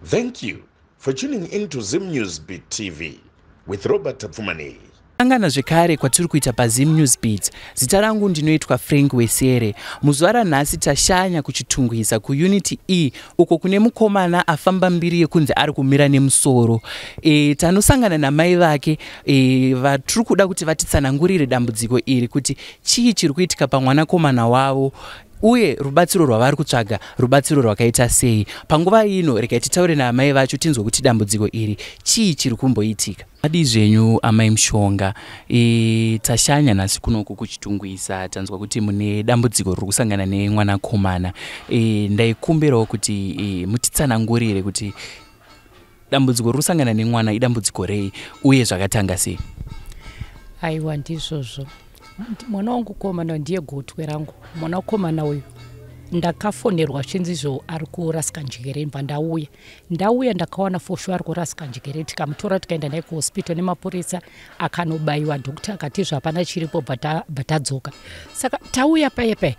Thank you for tuning in to Zim News Beat TV with Robert Tapfumaneyi. Sangana zvekare kwatiri kuita paZim News Beat. Zita rangu ndinoitwa Frank Wesere. Muzuva ranhasi tashanya kuChitungwiza kuUnity E uko kune mukomana afamba mbiri yekunzi ari kumira nemusoro. Tanosangana namai vake vatiri kuda kuti vatitsanangurire dambudziko iri kuti chii chiri kuitika pamwanakomana wavo uye rubatsiro rwavari kutsvaga rubatsiro rwakaita sei. Panguva ino regai titaure naamai vacho tinzwe kuti dambudziko iri chii chiri kumboitika. Madii zvenyu amai Mushonga? Tashanya nhasi kunoku kuChitungwiza, tanzwa kuti mune dambudziko riri kusangana nemwanakomana. Ndaikumbirawo kuti mutitsanangurire kuti dambudziko riri kusangana nemwana idambudziko rei uye zvakatanga sei. Aiwa, ndizvozvo. Mwana wangu komana ndiye gotwe rangu. Mwana komana uyu ndakafonerwa chinzi izvo ari kurasika njere. Mbva ndauya ndakawana for sure ari kurasika njere. Tikamutora, tikaenda naye kuhospital nemapurisa, akanobayiwa. Doctor akati izvo hapana chiripo. Bva tadzoka. Saka tauya paye paye,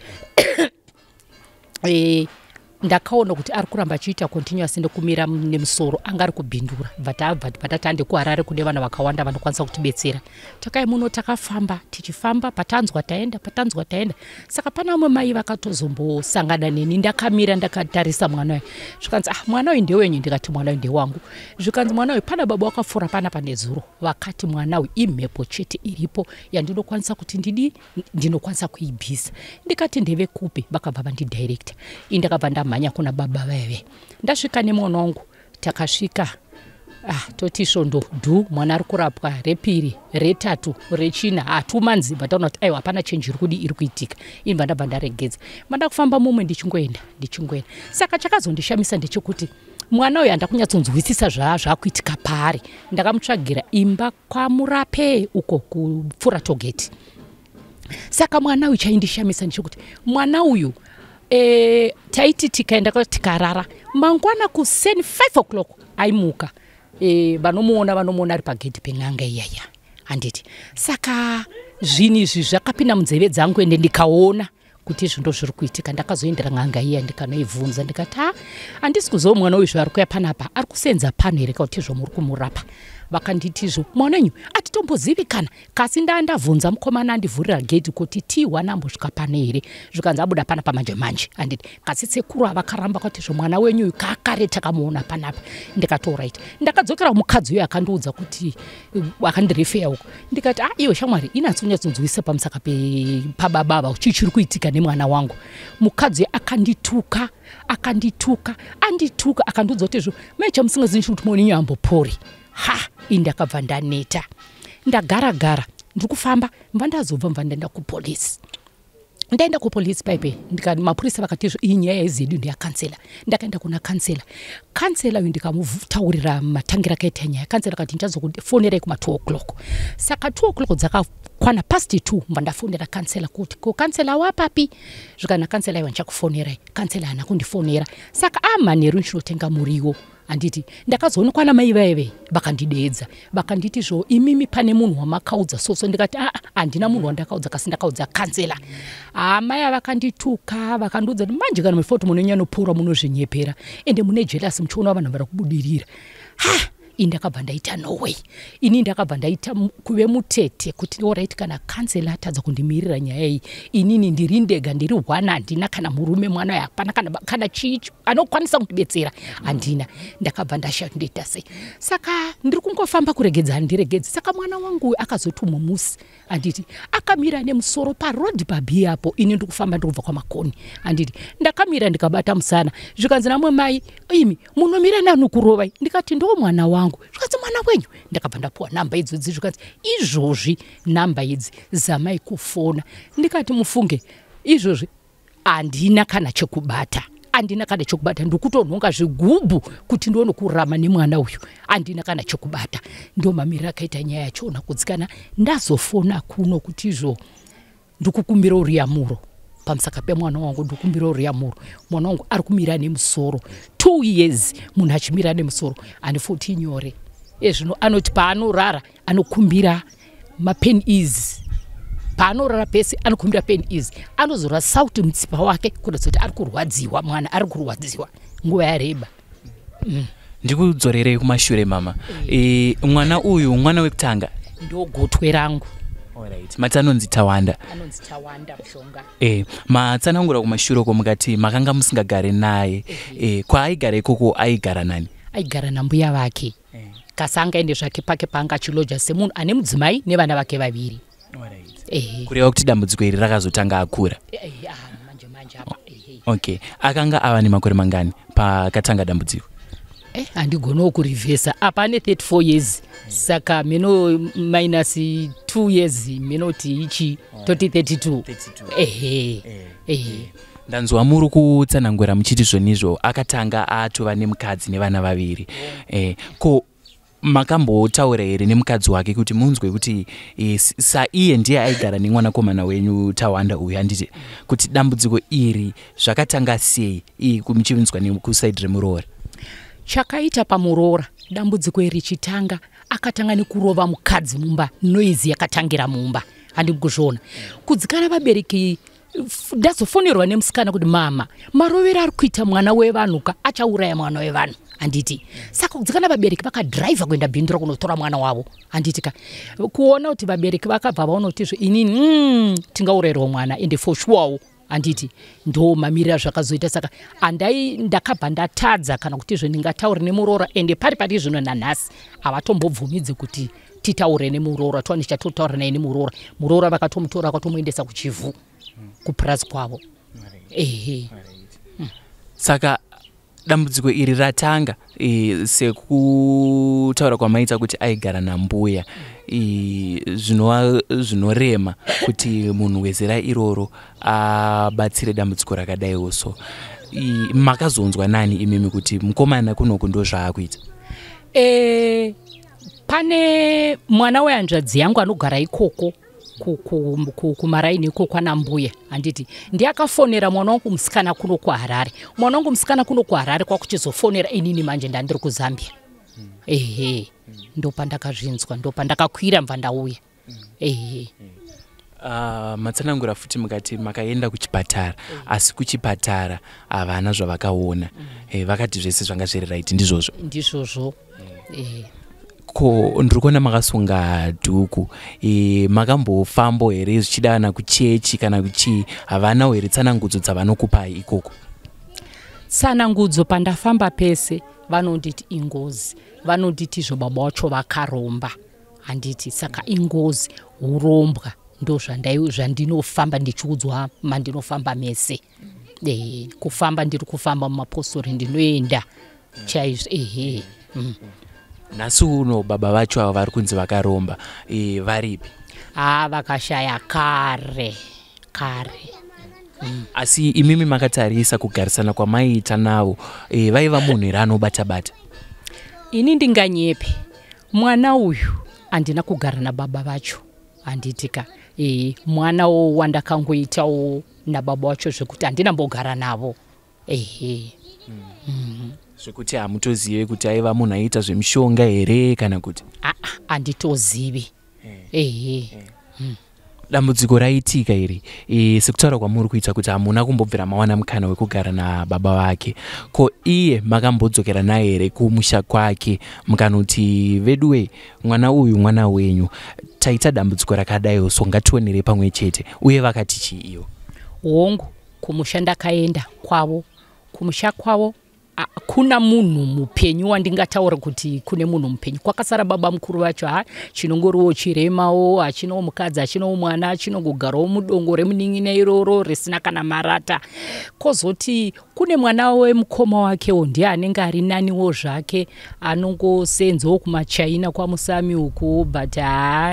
ndakaona kuti ari kuramba achiita continuous nekumira nemusoro, anga ari kubhindura. Bva tabva patati ande kuHarare kune vanhu vakawanda vanokwanisa kutibetsera. Takai muno, takafamba, tichifamba, patanzwa taenda, patanzwa taenda. Saka pana vamwe mai vakatozombosangana neni ndakamira ndakatarisa mwana uyu. Zvikanzi, "Ah, mwana uyu ndewenyu?" Ndikati, "Mwana uyu ndewangu." Zvikanzi, "Mwana uyu, pana baba wakapfuura pana pane zuro vakati mwana uyu imhepo chete iripo yandinokwanisa kuti ndidi ndinokwanisa kuibvisa." Ndikati, "Ndevekupi?" Vakabva vandidirecta. Ini ndakabva ndamhanya kuna baba vaive. Ndasvika nemwana wangu, takasvika, toti svondo dhu mwana ari kurapwa, repiri, retatu, rechina, 2 months. Bva taona kuti aiwa, hapana change iri kudi iri kuitika. Ini bva ndabva ndaregedza, manda kufamba mumwe, ndichingoenda, ndichingoenda. Saka chakazondishamisa ndechekuti mwana uyu handa kunyatsonzwisisa zvaakuitika paari. Ndakamutsvagira imba kwaMurape uko kupfuura tollgate. Saka mwana uyu, chaindishamisa ndechekuti mwana uyu, taiti tikaenda tikarara, mangwana kuseni 5 o'clock aimuka. Vanomuona ari pagedhi pen'anga iyaya, handiti? Saka zvinhu izvi zvakapinda munzeve dzangu, ende ndikaona kuti izvi ndo zviri kuitika. Ndakazoendera n'anga iya, ndikanoibvunza, ndikati, "Ha, handisi kuziva mwana uyu zvaari kuya panapa, ari kusenza pano here kauti izvo muri kumurapa?" Vakanditi izvo mwana wenyu atitombozivi kana kasi. Ndandabvunza mukomana andivhurira gedhi kuti T1 ambosvika pano here, zvikanzi abuda panapa manje manje, handiti? Kasi sekuru avakaramba kuti izvo mwana wenyu uyu kakare takamuona panapa. Ndikati, "Alright." Ndakadzokera kumukadzi uyo akandiudza kuti akandirefeya uko. Ndikati, "A, iwe shamwari, inatsi pamusaka pababa ava, chii chiri kuitika nemwana wangu?" Mukadzi akandituka, akandituka, andituka, akandiudza kuti izvo mai chamusingazivi kuti mwana wenyu ambopori. Ha, ini ndakabva ndaneta, ndagara gara, ndiri kufamba. Mva ndazobva, mva ndaenda kupolisi. Ndaenda kupolisi paipe, mapurisa vakati izvo iyi nyaya yezedu ndeyakansela. Ndakaenda kuna kansela. Kansela uyu ndikamutaurira matangira akaita nyaya. Kansela akati ndichazokufonerai kuma 2 o'clock. Saka 2 o'clock dzakakwana, past 2, mva ndafonera kansela kuti, "Ko kansela wapapi?" Zvikana kansela, "Aiwa, ndichakufonerai." Kansela haana kundifonera. Saka amanheru ndichinotenga muriwo, handiti, ndakazoonekwa namai vaive vakandideedza, vakanditi zvo, "Imimi pane munhu wamakaudza soso?" Ndikati, "Aa, handina munhu wandakaudza, kasi ndakaudza kansela." Amai avakandituka, vakandiudza kuti, "Manje kana muchifa kuti munonyanopora, munozvinyepera, ende mune jealous muchiona vanhu vari kubudirira." Ha, ini ndakabva ndaita, "No way." Ini ndakabva ndaita kuve mutete kuti, alright, kana kansela atadza kundimirira nyaya iyi, inini ndiri ndega, ndiri hwana, handina kana murume, mwana uyu hapana kana chii anokwanisa kundibetsera, handina. Ndakabva ndashaya kuti ndoita sei. Saka ndiri kungofamba, kuregedza handiregedzi. Saka mwana wangu uyu akazoti umwe musi, handiti, akamira nemusoro parodhi pabhi apo. Ini ndiri kufamba, ndiri kubva kwaMakoni, handiti, ndakamira ndikabata musana. Zvikanzi namwe mai, "Imi munomira nani kurovai?" Ndikati, "Ndo mwana wangu." Zvikanzi, "Mwana wenyu?" Ndakabva ndapuwa namba idzodzi. Zvikanzi, "Izvozvi namba idzi, zamai kufona." Ndikati, "Mufunge izvozvi handina kana chekubata, handina kana chekubata. Ndikutonhonga zvigubhu kuti ndione kurarama nemwana uyu, handina kana chekubata." Ndo mamiriro akaita nyaya yachona kudzikana. Ndazofona kuno kuti izvo ndikukumbira uriyamuro pamusaka pemwana wangu, ndikukumbira uriyamuro. Mwana wangu ari kumira nemusoro 2 years, munhu achimira nemusoro ane 14 yore ezvino. Anoti paanorara anokumbira mapain ease, paanorara pese anokumbira pain ease, anozora sauti mutsipa wake kuratidza kuti ari kurwadziwa. Mwana ari kurwadziwa nguva yareba. Ndikudzorerei kumashure mama. Mwana uyu mwana wekutanga? Ndogotwe rangu. Alright. Mati anonzi Tawanda. Anonzi Tawanda Mushonga. Matsanangura kumashure uko mukati makanga musingagare naye. Kwaaigara ikoko aigara nani? Aigara nambuya vake. Kasi angaende zvake pake paanga achiloja semunhu ane mudzimai nevana vake vaviri. Alright. Kureva kuti dambudziko iri rakazotanga akura? Manje manje apa. Okay. Akanga ava nemakore mangani pakatanga dambudziko? Handigonawo kurivhesa. Apa ane 34 years. Saka meno minus 2 years menoti ichi toti 32. 32. Ehe. Ndanzwa muri kutsanangura muchiti zvonizvo akatanga atova nemukadzi nevana vaviri. Ko makambotaura here nemukadzi wake kuti munzwe kuti saiye ndiye aigara nemwanakomana wenyu Tawanda uyu, handiti, kuti dambudziko iri zvakatanga sei muchinzwa nekusaidi remuroora? Chakaita pamuroora dambudziko iri richitanga, akatanga nekurova mukadzi mumba, noizi yakatangira mumba, handiri kuzviona. Kudzikana vabereki, ndazofonerwa nemusikana kuti mama, marovero ari kuita mwana wevanhu ka achauraya mwana wevanhu, handiti. Saka kudzikana vabereki vakadhiraivha kuenda Bindura kunotora mwana wavo, handiti ka. Kuona kuti vabereki vakabva vaona kuti izvo inini tingaurayirwa mwana ende for sure, handiti, ndo mamiriro zvakazoita. Saka andai ndakabva ndatadza kana kuti izvo ndingataure nemuroora, ende pari zvino nanhasi havatombobvumidzi kuti titaure nemuroora, tiwane chatotaura naye nemuroora. Muroora vakatomutora vakatomuendesa kuChivhu kupurazi kwavo. Ehe. Saka dambudziko iri ratanga sekutaura kwamaita kuti aigara nambuya, zvinorema kuti munhu wezera iroro abatsire dambudziko rakadaiwo. So makazonzwa nani imimi kuti mukomana kunoku ndo zvaakuita? Pane mwana wehanzvadzi yangu anogara ikoko kumaraini ikoko ana mbuya, handiti, ndiye akafonera mwana wangu musikana kuno kuHarare. Mwana wangu musikana kuno kuHarare kwakuchizofonera inini manje ndandiri kuZambia. Ehe, ndopandakazvinzwa, ndopandakakwira mva ndauya. Ehe. Matsanangura futi mukati makaenda kuchipatara, asi kuchipatara havana zvavakaona. Vakati zvese zvanga zviri right, ndizvozvo? Ndizvozvo. Ko ndiri kuona makasunga dhuku, makambofambo here zvichida kana kuchechi kana kuchii? Havanawo here tsanangudzo dzavanokupai ikoko? Tsanangudzo pandafamba pese vanonditi ingozi, vanonditi izvo baba vacho vakaromba, handiti. Saka ingozi, urombwa, ndo zvandinofamba ndichiudzwa mandinofamba mese. Kufamba ndiri kufamba mumapostori ndinoenda chaizvo. Ehe. Nhasi uno baba vacho ava vari kunzi vakaromba, varipi? Vakashaya kare kare. Asi imimi makatarisa kugarisana kwamaiita navo, vaiva munhu here anobata bata? Ini ndinganyepe, mwana uyu handina kugara nababa vacho, handitika. Mwanawo wandakangoitawo nababa vacho zvekuti handina mbogara navo. Ehe. Zvekuti hamutozive kuti aiva munhu aiita zvemishonga here kana kuti? Handitozivi. Ehe. Dambudziko raitika iri, sekutaura kwamuri kuita kuti hamuna kumbobvira mawana mukana wekugara nababa vake, ko iye makambodzokera naye here kumusha kwake mukanoti veduwe mwana uyu mwana wenyu, taita dambudziko rakadaiwo, so ngationere pamwe chete, uye vakati chii ivo? Hongu, kumusha ndakaenda kwavo. Kumusha kwavo kuna munhu mupenyu wandingataura kuti kune munhu mupenyu. Kwakasara baba mukuru vacho, chinongoriwo chiremawo, hachinawo mukadzi, hachinawo mwana, chinongogarawo mudongo remunin'ina iroro risina kana marata. Kozoti kune mwana wemukoma wakewo ndiye anenge ari naniwo zvake, anongosenzawo kumachaina kwaMusami uku, but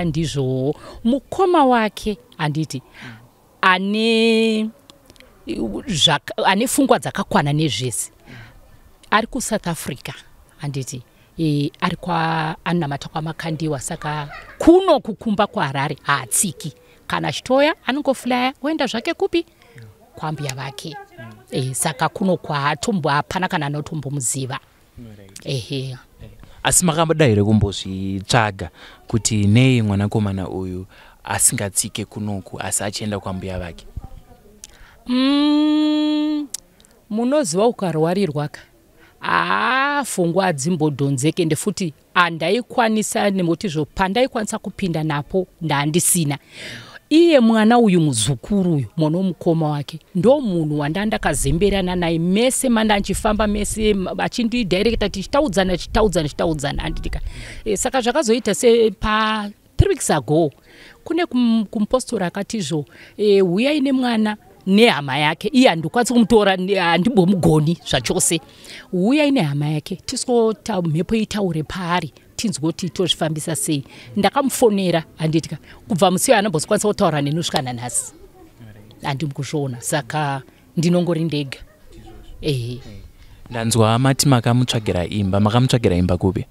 ndizvowo mukoma wake, handiti, ane pfungwa dzakakwana nezvese, ari kuSouth Africa, handiti, ari anamata kwaMakandiwa. Saka kuno kukumba kuHarare haatsiki, kana achitoya anongoflya oenda zvake kupi, kwambuya vake. Saka kuno kwaatombo hapana kana anotombomuziva. Ehe. Asi makamboda here kumbozvitsvaga kuti nei mwanakomana uyu asingatsike kunoku asi achienda kwambuya vake? Munoziva ukarwarirwa ka, Haa, fungwa hadzimbodhonzeke, ende futi handaikwanisa nemutizvo pandaikwanisa kupinda napo ndandisina. Iye mwana uyu, muzukuru uyu, mwana womukoma wake, ndo munhu wandandakazemberana naye mese, manda ndichifamba mese, achindidirecta, tichitaudzana, tichitaudzana, tichitaudzana, handitika. Saka zvakazoita sepa 3 weeks ago kune kumupostori akatizvo, huyai nemwana nehama yake. Iye handikwanisi kumutora, handimbomugoni zvachose. Huyai nehama yake, tisota mhepo itaure paari, tinzwe kuti tozvifambisa sei. Ndakamufonera, handitika. Kubva musi uyo anambozokwanisa kutaura neni kusvika nanhasi, handimi kuzviona. Saka ndinongori ndega, ehe. Ndanzwa mati makamutsvagira imba. Makamutsvagira imba kupi?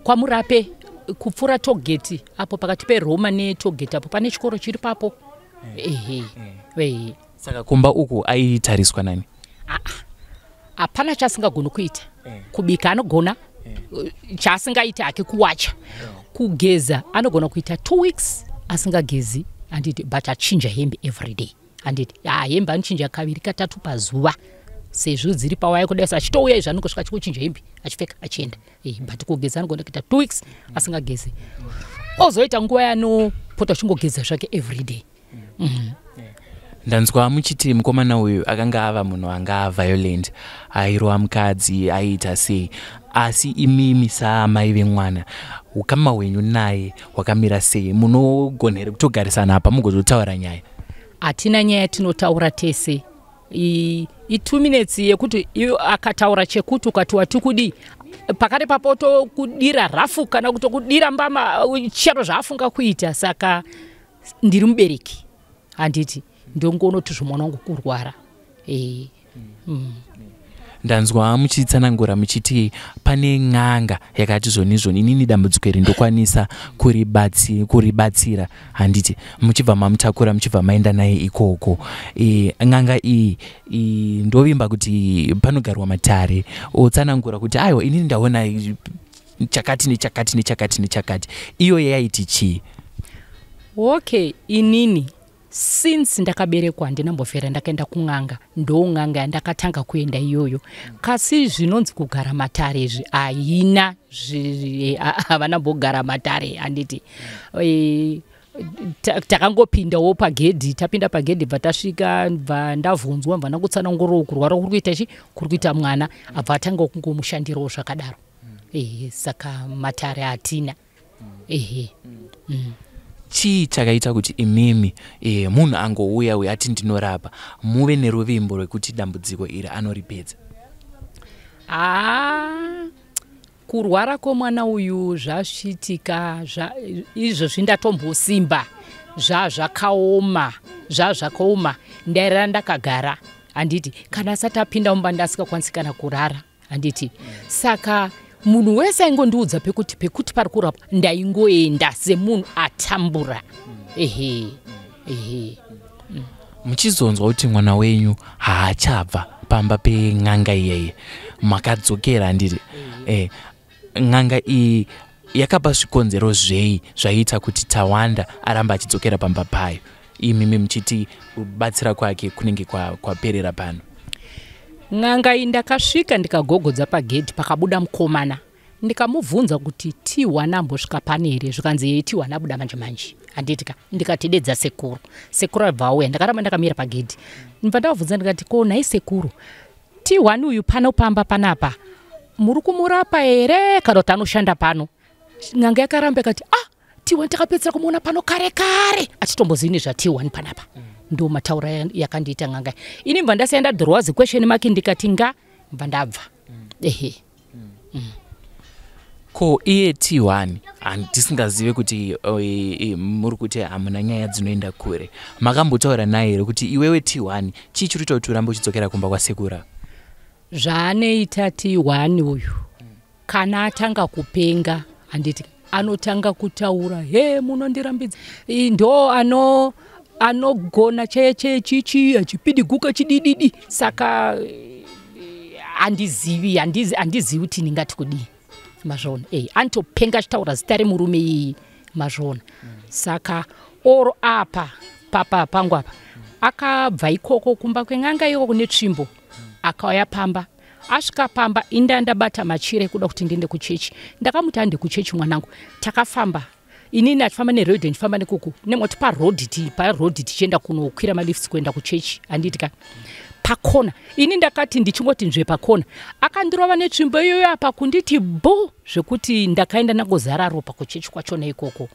Kwamurape, kupfuura tollgate apo, pakati peroma netollgate apo, pane chikoro chiri papo, ehe, ehe. Saka kumba uku aitariswa nani? Hapana chaasingagoni kuita. Kubika anogona, chaasingaiti hake kuwacha. Kugeza anogona kuita 2 weeks asingagezi, handiti, but achinja hembe every day, handiti. Ha, hembe anochinja kaviri katatu pazuva, sezvo dziri pawaya kudai. So achitouya izvo anongosvika achingochinja hembe, achipfeka, achienda. But kugeza anogona kuita 2 weeks asingagezi, ozoita nguva yaanopota achingogeza zvake every day. Ndanzwa muchiti mukomana uyu akanga ava munhu anga aviolent, airova mukadzi, aiita sei. Asi imimi saamai vemwana, ukama hwenyu naye hwakamira sei? Munogona here kutogarisana apa mugozotaura nyaya? Hatina nyaya yatinotaura tese. I2 minutes yekuti iyo akataura chekuti ukati wati kudii, pakati papo tokudira rafu kana kutokudira mbama, chero zvaafunga kuita. Saka ndiri mubereki, handiti, ndongonoti zvomwana wangu kurwara. Ndanzwa muchitsanangura muchiti pane n'anga yakati zvoni zvoni, inini dambudziko iri ndokwanisa kuribatsira, handiti? Muchibva mamutakura, muchibva maenda naye ikoko. N'anga iyi, ndovimba kuti panogarwa matare, otsanangura kuti aiwa, inini ndaona chakati nechakati nechakati nechakati. Iyo yaiti chii? Okay, inini since ndakaberekwa handinambofera ndakaenda kun'anga. Ndo n'anga yandakatanga kuenda iyoyo. Kasi zvinonzi kugara matare izvi haina, havana mbogara matare, handiti. Takangopindawo pagedhi. Tapinda pagedhi, bva tasvika, bva ndabvunzwa, bva ndangotsanangurawo kurwara kuri kuita chi kuri kuita mwana, abva atanga kungomushandirawo zvakadaro. Saka matare hatina, ehe. Chii chakaita kuti imimi, munhu angouya uyo ati ndinorapa, muve neruvimbo rwekuti dambudziko iri anoripedza? Haa, kurwara kwomwana uyu zvasvitika izvozvi ndatombosimba, zvazvakaoma, zvazvakaoma. Ndairara ndakagara, handiti. Kana asati apinda mumba ndasingakwanisi kana kurara, handiti. Saka munhu wese aingondiudza pekuti pari kurapwa, ndaingoenda semunhu atambura, ehe, ehe. Muchizonzwa kuti mwana wenyu haachabva pamba pen'anga iyeye, makadzokera, handiti? N'anga iyi yakapa zvikonzero zvei zvaiita kuti Tawanda aramba achidzokera pamba payo, imimi muchiti kubatsira kwake kunenge kwaperera pano? N'anga iyi, ndakasvika ndikagogodza pagedhi, pakabuda mukomana. Ndikamubvunza kuti T1 ambosvika pane here? Zvikanzi yei, T1 abuda manje manje, handitika. Ndikati dedza sekuru. Sekuru abva auya. Ndakaramba ndakamira pagedhi. Ndibva ndavabvunza ndikati, ko nhai sekuru, T1 uyu pano pamba panapa muri kumurapa here kana kuti anoshanda pano? N'anga yakaramba ikati, ah, T1 takapedzera kumuona pano kare kare, achitombozivi nezva T1 panapa. Ndo mataura yakandiita n'anga ini. Mbva ndasiya ndadhirowa ziquestion mark, ndikati nga mbva ndabva, ehe. Ko iye T1, handisingazive kuti muri kuti hamuna nyaya dzinoenda kure, makambotaura naye here kuti iwewe T1, chii chiri kuita kuti urambe uchidzokera kumba kwasekura? Zvaanoita T1 uyu, kana atanga kupenga, handiti, anotanga kutaura, he, munondirambidza. Ndo anogona cheye cheye chichi achipidiguka chidididi. Saka handizivi, handizivi kuti ndingati kudii, mazvona. Anotopenga achitaura zita remurume iyi, mazvona. Saka oro apa papa pangu apa, akabva ikoko kumba kwen'anga ikoko netsvimbo, akauya pamba. Asvika pamba, inda ndabata machira ekuda kuti ndiende kuchechi. Ndakamuti ande kuchechi mwanangu. Takafamba inini achifamba nerodhi, ndichifamba nekuku nemoti parodhi, parodhi tichienda kunokwira malifts kuenda kuchechi, handiti ka? Pakona ini ndakati ndichingoti nzve pakona, akandirova netsvimbo iyoyo apa kunditi bo, zvekuti ndakaenda nangozara ropa kuchechi kwachona ikoko,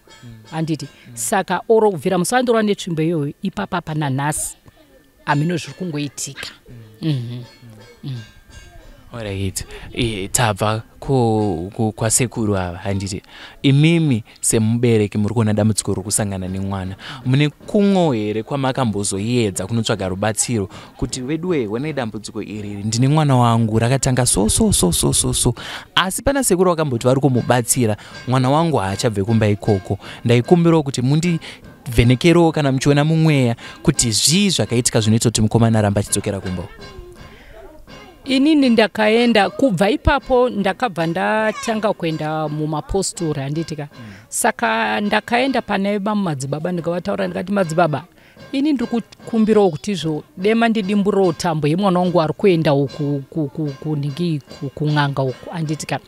handiti? Saka oro kubvira musi wandirova netsvimbo iyoyo ipapa pananhasi hamino zviri kungoitika. Alright, tabva kwasekuru ava, handiti? Imimi semubereki muri kuona dambudziko riri kusangana nemwana, mune kumwewo here kwamakambozoedza kunotsvaga rubatsiro kuti veduwe, honai dambudziko iri, ndine mwana wangu, rakatanga so so so so so so, asi pana sekuru vakamboti vari kumubatsira, mwana wangu haachabve kumba ikoko, ndaikumbirawo kuti mundivhenekerewo kana muchiona mumweya kuti zvii zvakaitika zvinoita kuti mukomana aramba achidzokera kumba? Inini ndakaenda, kubva ipapo ndakabva ndatanga kuenda mumapostori, handitika? Saka ndakaenda pane vamwe madzibaba, ndikavataura, ndikati, "Madzibaba, ini ndiri kukumbirawo kuti izvo dema ndidimburewo tambo yemwana wangu ari kuenda uku kunhingi kun'anga uku," handitika?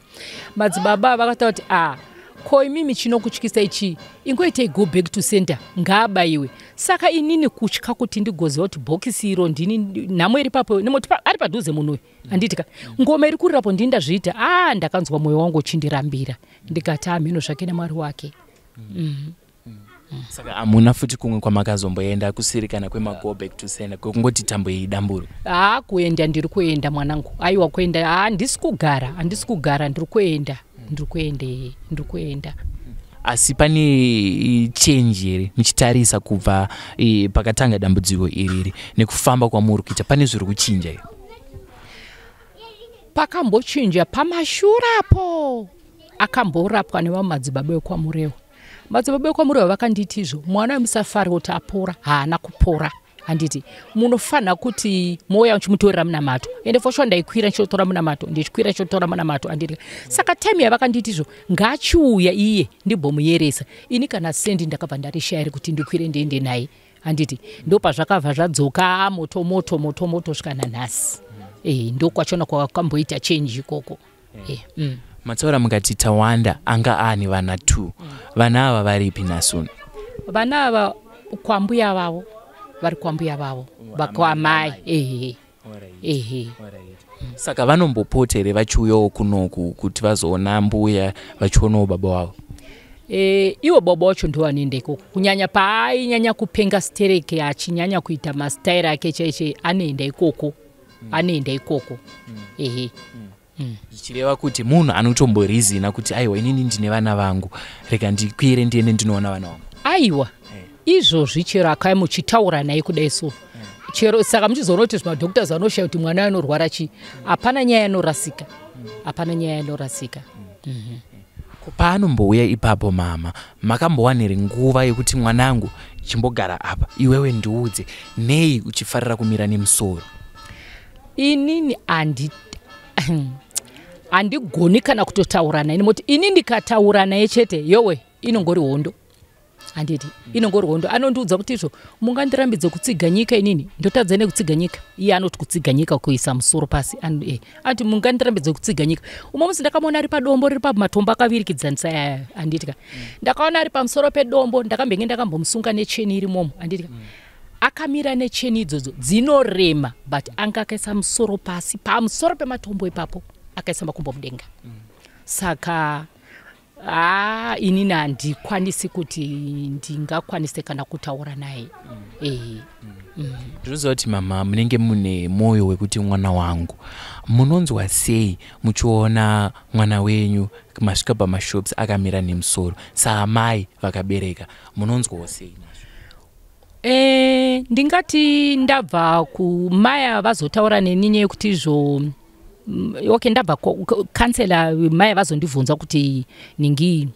Madzibaba vakataura kuti, "A, ko imimi chinokutyisa ichi? Ingoitei go back to center, ngaabayiwe." Saka inini kutya kuti ndigoziva kuti bhokisi iro ndini nhamo iri papo, nemoti ari padhuze munhu uyu, handitika? Ngoma iri kurirapo, ndini ndazviita. A, ndakanzwa mwoyo wangu uchindirambira, ndikati, "Amhino zvake nemwari wake." Saka hamuna futi kumwe kwamakazomboenda kusiri kana kwemago back to sender, kwekungoti tambo iyi idamburo? Haa, kuenda ndiri kuenda mwanangu. Aiwa, kuenda handisi kugara, handisi kugara, ndiri kuenda, ndiri kuenda, ndiri kuenda. Asi pane change here muchitarisa kubva pakatanga dambudziko iriri nekufamba kwamuri kuita, pane zviri kuchinja here? Pakambochinja pamashurapo akamborapwa nevamwe madzibaba ekwaMurewa. Madzibaba ekwaMurewa vakanditi izvo, "Mwana wemusafari kuti apora, haana kupora, handiti? Munofanira kuti mouya muchimutorera munamato." Ende for sure ndaikwira ndichitotora munamato, ndichikwira ndichitotora munamato, handiti? Saka time yavakanditi izvo, ngaachiuya iye ndimbomuyeresa, ini kana sendi ndakabva ndarishaya kuti ndikwire ndiende naye, handiti? Ndopazvakabva zvadzoka moto moto moto moto svika nanhasi. Ndokwachona kwakamboita change ikoko. Mataura mukati Tawanda anga aane vana 2. Vana ava varipi nhasi uno? Vana ava kwambuya vavo, vari kwambuya vavo, vakwamai, ehe ehe. Saka vanombopota here vachiuyawo kunoku kuti vazoona mbuya, vachionawo baba vavo? Ivo baba wacho ndo vanoenda ikoko, kunyanya paainyanya kupenga stereke, achinyanya kuita mastairi ake chaiche, anoenda ikoko, anoenda ikoko, ehe. Zvichireva kuti munhu anotomborizina kuti, "Aiwa, inini ndine vana vangu, rega ndikwire ndiende ndinoona vana vangu"? Aiwa, izvozvi chero akai muchitaura naye kudai so, chero saka muchizoona kuti zvimadoctors vanoshaya kuti mwana anorwara chii, hapana nyaya yanorasika, hapana nyaya yanorasika. Paanombouya ipapo, mama, makambowanire nguva yekuti, "Mwanangu, chimbogara apa iwewe, ndiudze nei uchifarira kumira nemusoro"? Inini handigoni kana kutotaura naye, nemoti ini ndikataura naye chete, yowe, inongori hondo, handiti? Inongori hondo. Anondiudza kuti izvo, "Mungandirambidze kutsiga nyika, inini ndotadza nekutsiga nyika?" Iye anoti kutsiga nyika kuisa musoro pasi. Anoti, "Mungandirambidze kutsiga nyika?" Umwe musi ndakamuona ari padombo riri pamatombo akavirikidzanisa aya, handitika? Ndakaona ari pamusoro pedombo, ndakambenge ndakambomusunga necheni irimomo, handitika? Akamira necheni idzodzo dzinorema, but anga akaisa musoro pasi pamusoro pematombo ipapo, akaisa makumbo mudenga. Saka haa, inini handikwanisi kuti ndingakwanise kana kutaura naye. Ndinoziva kuti mama munenge mune mwoyo wekuti mwana wangu. Munonzwa sei muchiona mwana wenyu masvika pamashops akamira nemusoro? Saamai vakabereka, munonzwawo sei nazvo? Ndingati ndabva kumaya vazotaura neni nyaya yekuti izvo, okay, ndabva kansela, maya vazondibvunza kuti, "Ningi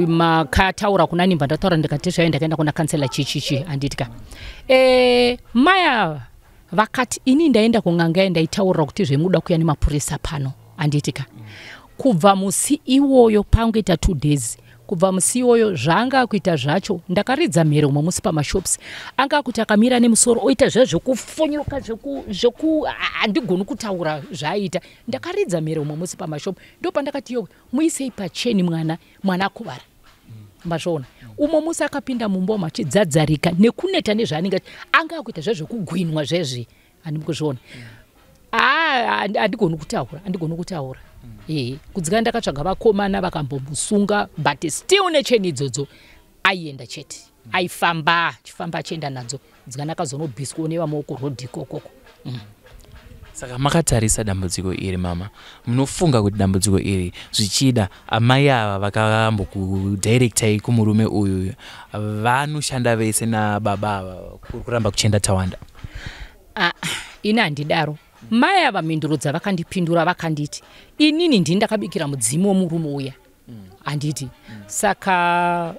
makataura kuna nimba?" Ndataura, ndikati zvai ndakaenda kuna kansela chichichi, handitika? Maya vakati, "Ini ndaenda kun'anga yandaitaurira kuti zvemuda kuya nemapurisa pano, handitika?" Kubva musi iwoyo pangoita 2 days. Kubva musi iwoyo zvaanga akuita zvacho, ndakaridza mhere umwe musi pamashops, anga akuti akamira nemusoro oita zve zvekufonyoka zveku handigoni kutaura zvaaiita. Ndakaridza mhere umwe musi pamashop, ndopandakati yowe, muisei pacheni mwana, mwana akuvara. Mazvoona, umwe musi akapinda mumba umu achidzadzarika nekuneta nezvaanenge anga akuita zvezvekugwinwa zvezvi, handimi kuzviona. Handigoni kutaura, handigoni kutaura. Ehe, kudzika ndakatsvaga vakomana vakambomusunga, but still necheni idzodzo aienda chete, aifamba achifamba achienda nadzo. Dzikana akazonobviswawo nevamwe kurodhi ikokoko. Saka makatarisa dambudziko iri, mama, munofunga kuti dambudziko iri zvichida amai ava vakambokudirectai kumurume uyu, vanoshanda vese nababa ava kuri kuramba kuchienda Tawanda? Ah, ini handidaro. Mai ava mhinduro dzavakandipindura, vakanditi inini ndini ndakabikira mudzimu wemurume uya, handiti? Saka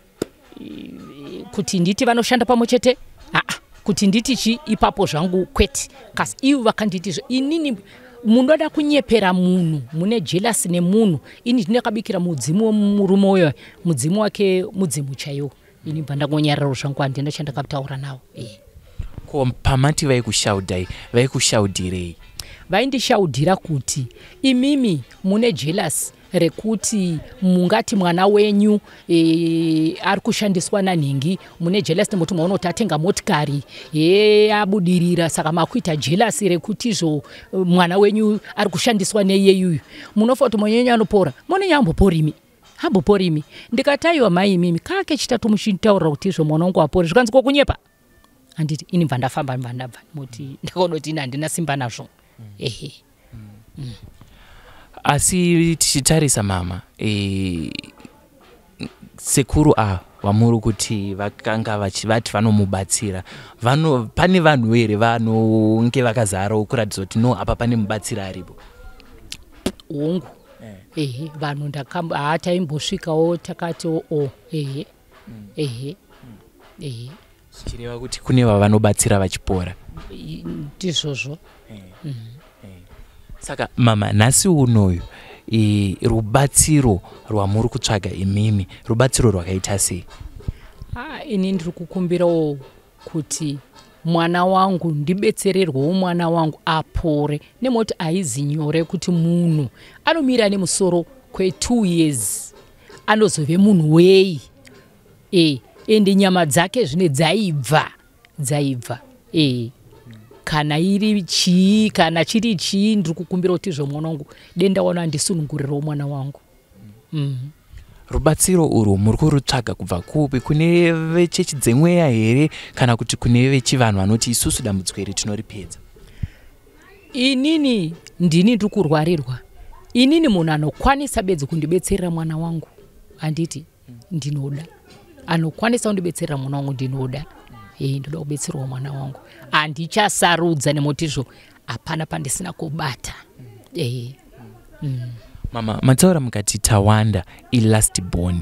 kuti nditi vanoshanda pamwe chete, aa, kuti nditi chi ipapo zvangu kwete. Kasi ivo vakanditi inini munoda kunyepera munhu, mune jealous nemunhu, ini ndini ndakabikira mudzimu wemurume uya, mudzimu wake mudzimu chaiwo. Ini bva ndangonyararo zvangu, handina chandakataura nawo. Ko pamati vaikushaudhai, vaikushaudhirei? Vaindishaudhira kuti imimi mune jealous rekuti mungati mwana wenyu ari kushandiswa nanhingi, mune jealous nekuti maona atenga motikari, ye abudirira, saka makuita jealous rekuti izvo mwana wenyu ari kushandiswa neiyeyuyu. Munofa kuti mwana wenyu anopora, mwana wenyu amboporimi, amboporimi. Ndikati aiwa mai, imimi kake chitatu muchitaurira kuti izvo mwana wangu apore, zvikanzi kokunyepa, handiti? Ini bva ndafamba, bva ndabva muti ndakaona kuti ini handina simba nazvo. Ehe. Asi tichitarisa, mama, sekuru ava vamuri kuti vakanga vachivati vanomubatsira, pane vanhu here vanonge vakazarawo kuratidza kuti no, apa pane mubatsiri aripo? Hongu, ehe, vanhu haa, taimbosvikawo takati o, ehe, ehe, ehe. Zvichireva kuti kune vavanobatsira vachipora? Ndizvozvo. Saka mama, nhasi unoyu rubatsiro rwamuri kutsvaga imimi rubatsiro rwakaita sei? Ah, ini ndiri kukumbirawo kuti mwana wangu ndibetsererwewo, mwana wangu apore, nemoti haizi nyore kuti munhu anomira nemusoro kwe2 years anozove munhu wei. Ende nyama dzake zvine dzaibva, dzaibva. Kana iri chii, kana chiri chii, ndiri kukumbira kuti izvo mwana wangu denda wana andisunungurirewo mwana wangu. Rubatsiro urwu muri kurutsvaga kubva kupi? Kune vechechi dzemweya here, kana kuti kune vechivanhu vanoti isusu dambudziko iri tinoripedza? Inini ndini ndiri kurwarirwa. Inini munhu anokwanisa bedzi kundibetserera mwana wangu, handiti? Ndinoda anokwanisa kundibetserera mwana wangu, ndinoda. Ndoda kubetserwa mwana wangu, handichasarudza nemotizvo hapana pandisina kubata. Mama, mataura mukati Tawanda ilast born.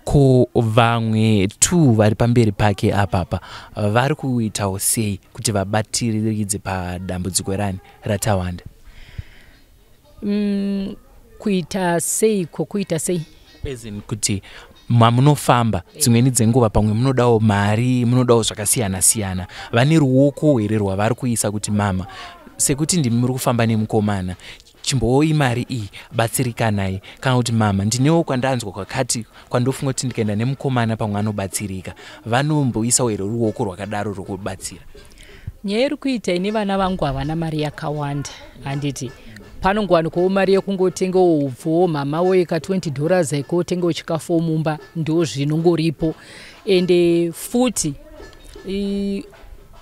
Ko vamwe two vari pamberi pake apapa vari kuitawo sei kuti vabatiridze padambudziko rani raTawanda? Kuita sei? Kwokuita sei? As in kuti mamunofamba dzimweni dzenguva pamwe munodawo mari, munodawo zvakasiyana siyana, vane ruoko here rwavari kuisa kuti mama, sekuti ndimi muri kufamba nemukomana, chimbowoi mari iyi, batsirikanai, kana kuti mama, ndinewo kwandanzwa kwakati kwandofunga kuti ndikaenda nemukomana pamwe anobatsirika? Vanomboisawo here ruoko rwakadaro rwokubatsira? Nyaya iri kuita, ini vana vangu havana mari yakawanda, handiti? Panongowanikwawo mari yekungotengawo upfuwo, mama woye, ka $20 ikotengawo chikafu mumba, ndo zvinongoripo. Ende futi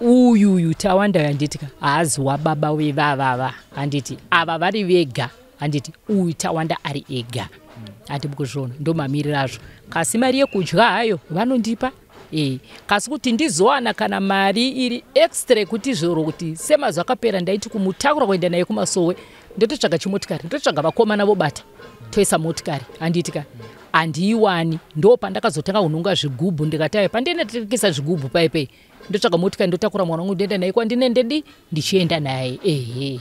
uyuyu Tawanda, handiti ka, haazi wababa wevavava, handiti? Ava vari vega, handiti? Uyu Tawanda ari ega, handiti kuzviona? Ndo mamiriro azvo. Kasi mari yekudya hayo vanondipa. Kasi kuti ndizowana kana mari iri extra yekuti zvoro, kuti semazuva akapera ndaiti kumutakura kuenda naye kumasowe, ndototsvaga chimotikari, ndototsvaga vakomana vobata, toisa motikari, handiti ka? Handiiwani. Ndo pandakazotanga kunhonga zvigubhu, ndikati ayo pandinotekesa zvigubhu paipei, ndotsvaga motikari, ndotakura mwana wangu, ndoenda naye kwandinendedi ndichienda naye. Ehe.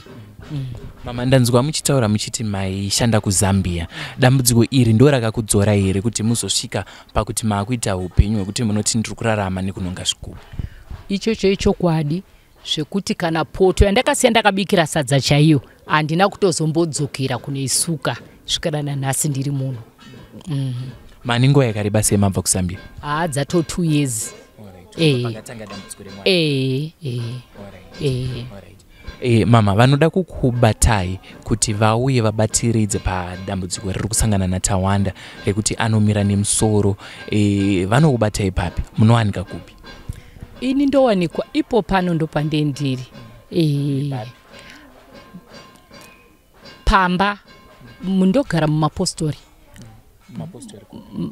Mama, ndanzwa muchitaura muchiti maishanda kuZambia. Dambudziko iri ndo rakakudzora here kuti muzosvika pakuti maakuita upenyu hwekuti munoti ndiri kurarama nekunonga zvigubu? Ichocho ichokwadi, zvekuti kana poto yandakasiya ndakabikira sadza chaiyo handina kutozombodzokera kunoisuka svikana nanhasi ndiri muno. Mane nguva yakareba sei mabva kuZambia? Haa, dzato 2 years. Eh. Mama, vanoda kukubatai kuti vauye vabatiridze padambudziko riri kusangana naTawanda rekuti anomira nemusoro, vanokubatai papi? Munowanika kupi? Ini ndowanikwa ipo pano, ndopandendiri pamba. Ndogara mumapostori,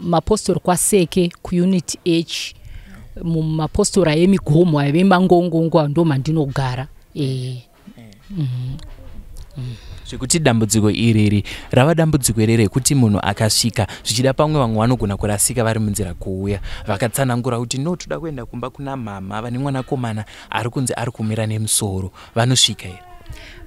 mapostori kwaSeke, kuUnit H, mumapostori aemigomo aive mangongongo, ndo mandinogara. Zvekuti dambudziko iriri rava dambudziko iri rekuti munhu akasvika, zvichida pamwe vamwe vanogona kurasika vari munzira kuuya, vakatsanangura kuti no, toda kuenda kumba kuna mama vane mwanakomana ari kunzi ari kumira nemusoro, vanosvika here?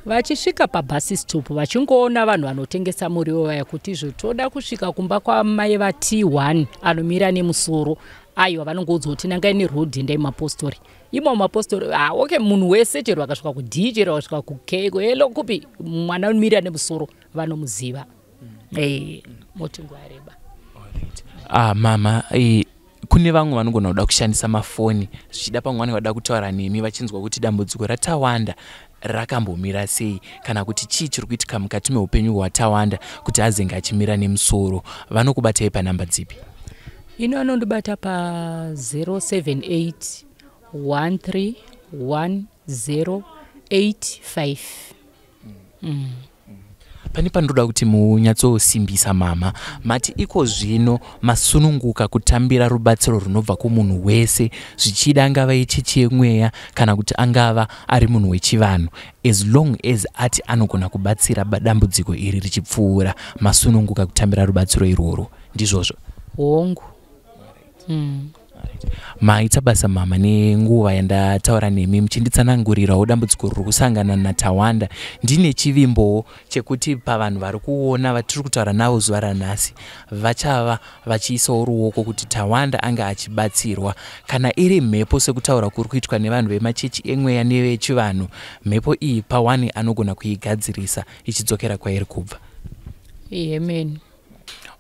Vachisvika pabus stop, vachingoona vanhu vanotengesa muriwo vaya kuti izvo toda kusvika kumba kwamai va-T1 anomira nemusoro, aiwa, vanongoudzwa kuti nangai neroad, endai mumapostori imo mapostori. Ah, okay, munhu wese chero akasvika kuD, chero akasvika kuK, kuelo, kupi, mwana anomira nemusoro vanomuziva. Moti nguva yareba. Ah, mama, kune vamwe vanogona kuda kushandisa mafoni, zvichida pamwe vanenge vada kutaura nemi vachinzwa kuti dambudziko raTawanda rakambomira sei, kana kuti chii chiri kuitika mukati meupenyu hwaTawanda kuti azenge achimira nemusoro, vanokubatai panhamba dzipi? Ino anondibata pa078 13 1085. Pane pandoda kuti munyatsosimbisa, mama. Mati iko zvino masununguka kutambira rubatsiro runobva kumunhu wese, zvichida angava echechi yemweya kana kuti angava ari munhu wechivanhu, as long as ati anogona kubatsira dambudziko iri richipfuura, masununguka kutambira rubatsiro irworwo, ndizvozvo? Hongu. Maita basa, mama, nenguva yandataura nemi muchinditsanangurirawo dambudziko riri kusangana naTawanda. Ndine chivimbowo chekuti pavanhu vari kuona vatiri kutaura navo zuva ranhasi vachava vachiisawo ruoko kuti Tawanda anga achibatsirwa. Kana iri mhepo, sekutaura kuri kuitwa nevanhu vemachechi emweya nevechivanhu, mhepo iyi pawani anogona kuigadzirisa ichidzokera kwairi kubva. Amen.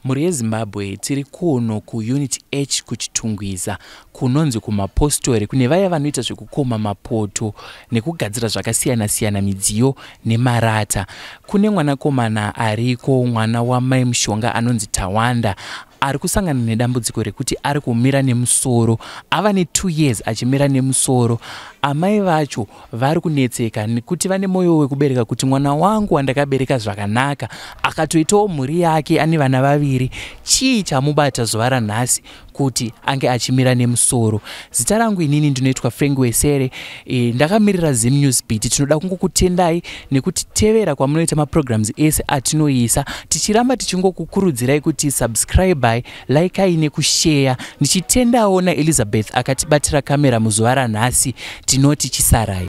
Mhuri yeZimbabwe, tiri kuno kuUnit H kuChitungwiza, kunonzi kumapostori, kune vaya vanoita zvekukoma mapoto nekugadzira zvakasiyana-siyana, midziyo nemarata. Kune mwanakomana ariko, mwana wamai Mushonga, anonzi Tawanda, ari kusangana nedambudziko rekuti ari kumira nemusoro. Ava ne2 years achimira nemusoro. Amai vacho vari kunetseka nekuti vane mwoyo wekubereka kuti mwana wangu wandakabereka zvakanaka akatoitawo mhuri yake, ane vana vaviri, chii chamubata zuva ranhasi kuti ange achimira nemusoro? Zita rangu inini ndinoitwa Frank Wesere. Ndakamirira Zim News Beat. Tinoda kungokutendai nekutitevera kwamunoita maprograms ese atinoisa, tichiramba tichingokukurudzirai kuti subscribai, likai nekushare, ndichitendawo naElizabeth akatibatira kamera muzuva ranhasi. Tinoti chisarai.